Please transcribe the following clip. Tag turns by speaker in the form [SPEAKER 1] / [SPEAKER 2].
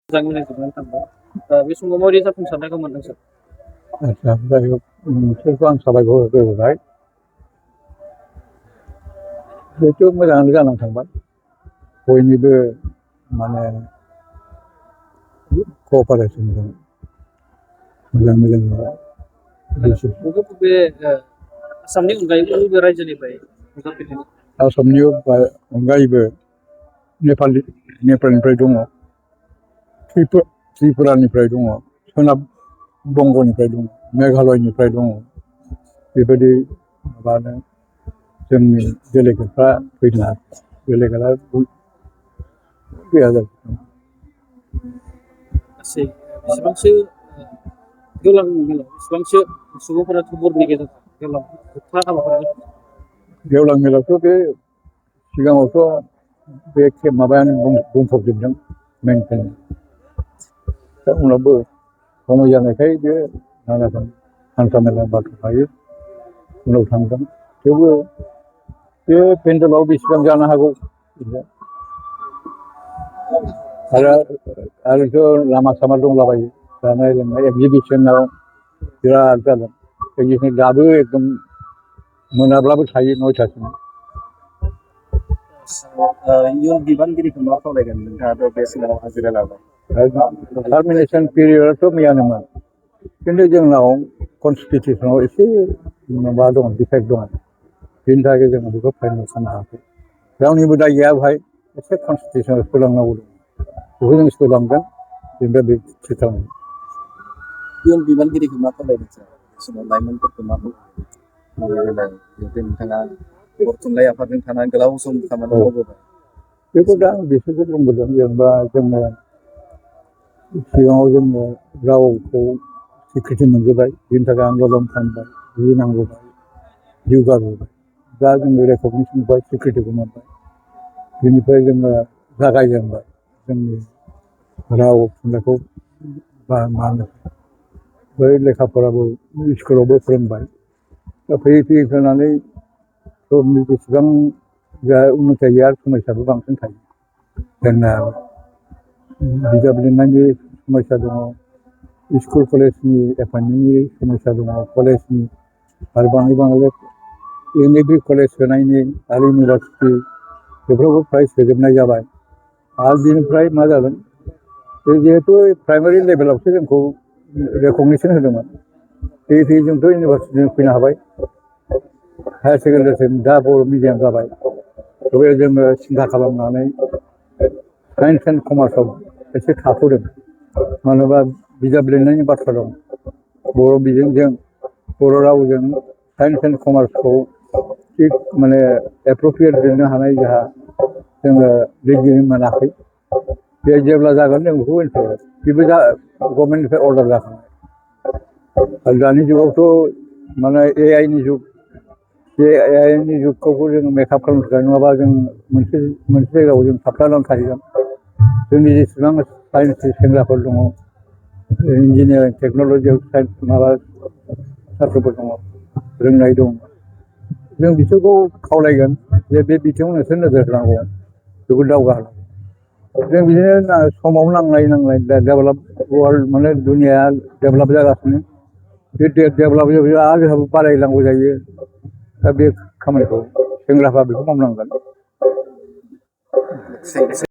[SPEAKER 1] मोजाङै मोजां जोबनानै थांबाय। बे समाव माबायदि जाफुंसारनायखौ मोनदों सार?
[SPEAKER 2] आदसा जाय हक नोंसोरखौ आं साबायखर होबाय। जिहेथु मोजाङानो जानानै थांबाय। बयनिबो माने क'पारेसनजों मोजां मोजां
[SPEAKER 1] बबे बबे आसामनि अनगायैबो बबे रायजोनिफ्राय नुजाफैदों?
[SPEAKER 2] आसामनि अनगायैबो नेपालनिफ्राय दङ, त्रिपुरानिफ्राय दङ, सोनाब बंगनिफ्राय दङ, मेघालयनिफ्राय दङ। बेबायदि माबानो जोंनि डेलिगेटफ्रा फैदों। डेलिगेटआ 2000
[SPEAKER 1] गासै बेसेबांसो गेवलां मेलाव बेसेबांसो सुबुंफोरा बर'नि गेजेराव गेवलां जोबथा हाबाफारि
[SPEAKER 2] गेवलां मेलावथ' बे सिगाङावथ' बे माबायानो बुंफबजोबदों मेनटेन। दा उनावबो समय जानायखाय बे नानाथां हान्था मेला बाथ्राखायो उनाव थांगोन। थेवबो बे पेन्डेलाव बेसेबां जानो हागौ आरोथ' लामा सामा दंलाबायो, जानाय लोंनाय एक्जिबिसनाव बिराद जादों। एक्जिबिसन दाबो एकदम मोनाब्लाबो थायो 9टासिम।
[SPEAKER 1] इयुन बिबानगिरिखौ मा खावलायगोन? नोंथाङाथ' बे समाव हाजिरा लाबाय।
[SPEAKER 2] टार्मिनेसन पिरियडआथ' मैयानोमोन, खिन्थु जोंनाव कनस्टिटिउसनाव एसे माबा दं, डिफेक्ट दं। बेनि थाखाय जों बेखौ फाइनेल खालामनो हायाखै। रावनिबो दाय गैया बेहाय, एसे कनस्टिटिउसनाव सोलांनांगौ दं। बेखौ जों सोलांगोन, बेनिफ्राय बे थिखाङो।
[SPEAKER 1] इयुन बिबानगिरिखौ मा खावलायगोन सार? बे समाव लाइमोनफोरखौ मा खावलायगोन? नोंथाङा बर' थुनलाइ आफादजों थानानै गोलाव सम खामानि मावबोबाय।
[SPEAKER 2] बेखौ दा आं बिसोरखौ बुंबोदों, जेनेबा जोङो सिगाङाव जोङो रावखौ स्वीकृति मोनबोबाय, बेनि थाखाय आन्दलन खालामबाय, जुजिनांबोबाय, जिउ गारबोबाय। दा जोङो रेकगनिसन मोनबाय, स्वीकृतिखौ मोनबाय। बेनिफ्राय जोङो जागायजेनबाय जोंनि राव थुनलाइखौ मानो बै लेखा फराबो स्कुलावबो फोरोंबाय। दा फैयै फैयै फैनानै जेसेबां उन्नति गैया, समयसाबो बांसिन थायो। जोंना बिजाब लिरनायनि समयसा दङ, स्कुल कलेजनि एपइन्टमेन्टनि समयसा दङ, कलेजनि आरो बाङाय एम.ए.बि कलेज होनायनि आरो इउनिभारसिटि बेफोरावबो फ्राय सोजोबनाय जाबाय। आरो बेनिफ्राय मा जागोन, जिहेतु प्राइमारि लेभेलावसो जोंखौ रेकगनिसन होदोंमोन, फैयै फैयै जोंथ' इउनिभारसिटिजों फैनो हाबाय। हायार सेकेन्डारिसिम दा बर' मिडियाम जाबाय। थेवबो जोङो सिन्था खालामनानै साइन्स एन्ड कमार्सआव एसे थाथ'दों। मानोबा बिजाब लिरनायनि बाथ्रा दं। बर' बिजोंजों, बर' रावजों साइन्स एन्ड कमार्सखौ थिग माने एप्रप्रियेट लिरनो हानाय जोंहा जोङो लिरगिरि मोनाखै। बे जेब्ला जागोन जों बेखौ इन्टारेस्ट बेबो गभर्नमेन्टनिफ्राय अर्डार जाखानाय। आरो दानि जुगावथ' माने ए.आइ.नि जुग, बे ए.आइ.नि जुगखौबो जों मेकआप खालामनो थाखाय, नङाबा जों मोनसे जायगायाव जों थाबथानानै थाहैगोन। जोंनि जेसेबां साइन्सनि सेंग्राफोर दङ, इन्जिनियारिं टेक्न'लजियाव साइन्स माबा साथ्र'फोर दङ, रोंनाय दं, जों बिसोरखौ खावलायगोन जे बे बिथिङाव नोंसोर नोजोर होनांगौ, बेखौ दावगाहोनांगौ। जों बिदिनो समाव नांलाय डेभेलप वर्ल्ड माने दुनियाया डेभेलप जागासिनो। बे डेभेलप आरो जोंहाबो बारायनांगौ जायो। दा बे खामानिखौ सेंग्राफ्रा बेखौ मावनांगोन।